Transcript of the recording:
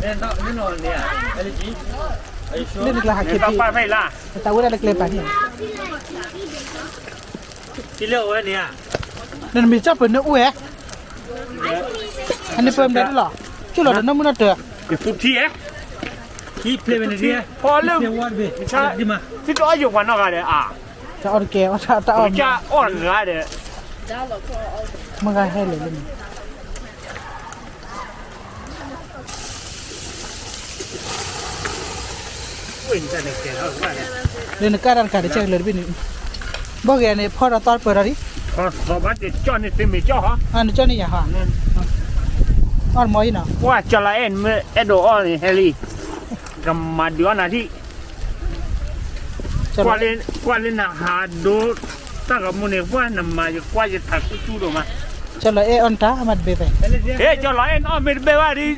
လၢနကျါဟးခံဖံး, တၢ်ဝဲဒၣ်လၢကျဲပၤန့ၣ်, နမ့ၢ်ကၠီၣ်ပၢၢ်န့ၣ်အိၣ်ဝဲ, အန့ၣ်ပၢၢ်မတၤဒ်လီၤ, ကၠိၣ်လီၤဒီးနီၢ်မုၢ်နီၢ်တၢၤ, ဖံး, ဖံးဝဲန့ၣ်, ဖီလၢ, သုတအီၣ်ယိာ်ပှၤနီၢ်ဂၤဒီး, တၢ်အီၣ်တကဲ, အီၣ်တၢ်အီၣ်, အီၣ်တဂၤဒီး, မုၢ်ဂၤဟဲလၢာ်လၢန့ၣ် လၢနကၢ်တၢ်တကးတကဲကလၢာ်တဘ့ၣ်န့ၣ်, ဘီၣ်ဂ့ၤန့ၣ် ဖီဒီးသီတပၢၢ်ဒီးဒ်, နကၠီၣ်န့ၢ်ယၤဟီ, အီၣ်တမီၤအံၤနီၤ, ကွၢ်ကၠီလီၤအဲၣ် အဲၣ်ဒိးအီၣ်န့ၣ်ဟဲလံ, ကမၤဒုးအီၣ်နၤထံၣ်, ကွၢ်လၢနဟးဒိ တၢ်ဂီၤမူန့ၣ် ပှၢ်နမၤယကွၢ်ယထးဆူၣ်ဆူၣ်ဒိၣ်မး, ကၠီလီၤအဲၣ်အီၣ်နတၢ်မၤတဘဲဘၣ်, ဟဲကၠီလီၤအဲၣ်နအီၣ်မ့ၢ်တဘဲဘၣ်ဒ်,